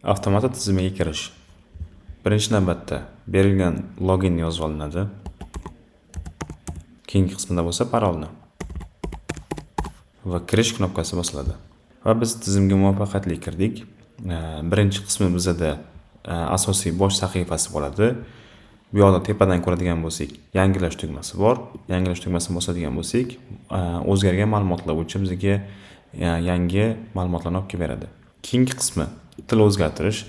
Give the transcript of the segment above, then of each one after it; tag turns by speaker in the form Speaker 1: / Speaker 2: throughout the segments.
Speaker 1: Avtomata tizimiga kirish. Birinchi navbatda berilgan login yozib olinadi. Keyingi qismida bo'lsa parolni va kirish knopkasi bosiladi. Va biz tizimga muvaffaqiyatli kirdik. Birinchi qismi bizada asosiy bosh sahifasi bo'ladi. Bu yoqda tepadan ko'radigan bo'lsak, yangilash tugmasi bor. Yangilash tugmasini bosadigan bo'lsak, o'zgargan ma'lumotlar bo'yicha bizga yangi ma'lumotlarni olib kelib beradi. Keyingi qismi til o'zgartirish.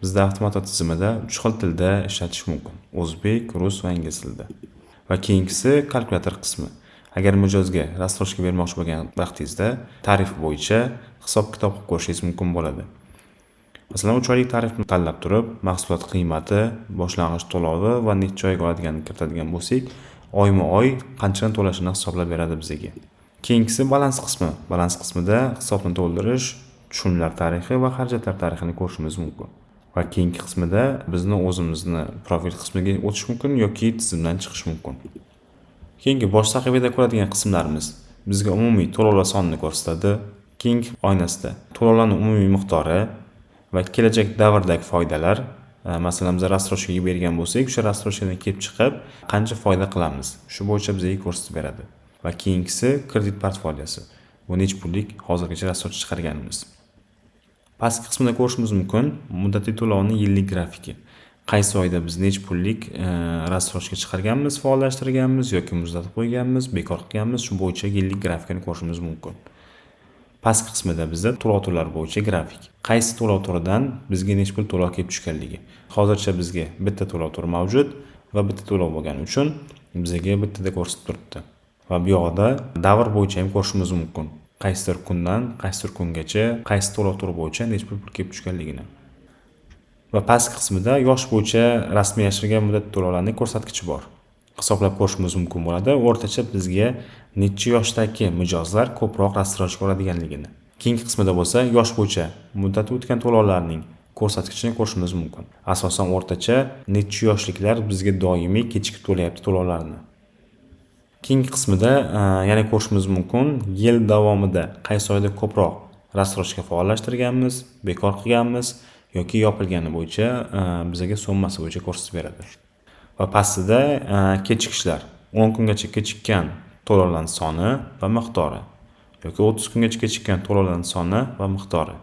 Speaker 1: Bizda Avtomata tizimida 3 xil tilda ishlatish mumkin: o'zbek, rus va ingliz tilida. Va keyingisi kalkulyator qismi. Agar mijozga рассрочка bermoqchi bo'lgan vaqtingizda tarif bo'yicha hisob-kitob qilib ko'rishingiz mumkin bo'ladi. Masalan, 3 oylik tarifni tanlab turib, mahsulot qiymati, boshlang'ich to'lovi va necha oyga oladiganini kiritadigan bo'lsak, oyma-oy qanchadan to'lashini hisoblab beradi bizga. Keyingisi balans qismi. Balans qismida hisobni to'ldirish, tushumlar tarixi va xarajatlar tarixini ko'rishimiz mumkin. Va keyingi qismida bizni o'zimizni profil qismiga o'tish mumkin yoki tizimdan chiqish mumkin. Keyingi bosh sahifada ko'radigan qismlarimiz bizga umumiy to'lovlar sonini ko'rsatadi. Keyingi oynasida to'lovlarning umumiy miqdori va kelajak davrdagi foydalar. Masalan, biz рассрочка ga bergan bo'lsak, o'sha рассрочка dan kelib chiqib qancha foyda qilamiz, shu bo'yicha bizga ko'rsatib beradi. Va keyingisi kredit portfoliosi. Bu necha pullik hozirgacha рассрочка chiqarganimiz. Pastki qismida ko'rishimiz mumkin muddatli to'lovning yillik grafiki. Qaysi oyda biz necha pullik рассрочка chiqarganmiz, faollashtirganmiz yoki muzlatib qo'yganmiz, bekor qilganmiz, shu bo'yicha yillik grafikini ko'rishimiz mumkin. Pastki qismida bizda to'lov turlari bo'yicha grafik. Qaysi to'lov turidan bizga necha pul to'lov kelib tushganligi. Hozircha bizga bitta to'lov turi mavjud va bitta to'lov bo'lgani uchun bizga bittada ko'rsatib turibdi. Va bu yoqda davr bo'yicha ham ko'rishimiz mumkin. Qaysidir kundan qaysidir kungacha qaysi to'lov turi bo'yicha necha pul kelib tushganligini. Va pastki qismida yosh bo'yicha rasmiylashtirilgan muddat to'lovlarning ko'rsatkichi bor. Hisoblab ko'rishimiz mumkin bo'ladi. O'rtacha bizga necha yoshdagi mijozlar ko'proq рассрочка oladiganligini. Keyingi qismida bo'lsa yosh bo'yicha muddati o'tgan to'lovlarning ko'rsatkichini ko'rishimiz mumkin. Asosan o'rtacha necha yoshliklar bizga doimiy kechikib to'layapti to'lovlarni. Keyingi qismida yana ko'rishimiz mumkin yil davomida qaysi oyda ko'proq рассрочка faollashtirganmiz, bekor qilganmiz yoki yopilgani bo'yicha bizga summasi bo'yicha ko'rsatib beradi. Va pastida kechikishlar, 10 kungacha kechikkan to'lovlarning soni va miqdori yoki 30 kungacha kechikkan to'lovlarning soni va miqdori.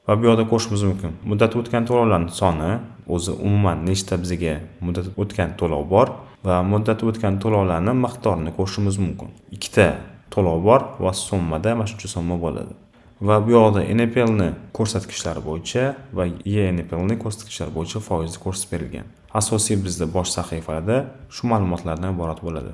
Speaker 1: Va bu yoqda ko'rishimiz mumkin muddati o'tgan to'lovlarning soni, o'zi umuman nechta bizga muddati o'tgan to'lov bor va muddati o'tgan to'lovlarning miqdorini ko'rishimiz mumkin. Ikkita to'lov bor va summada mana shuncha summa bo'ladi. Va bu yoqda NPL ni ko'rsatkichlari bo'yicha va ENPL ni ko'rsatkichlari bo'yicha foizni ko'rsatib berilgan. Asosiy bizda bosh sahifada shu ma'lumotlardan iborat bo'ladi.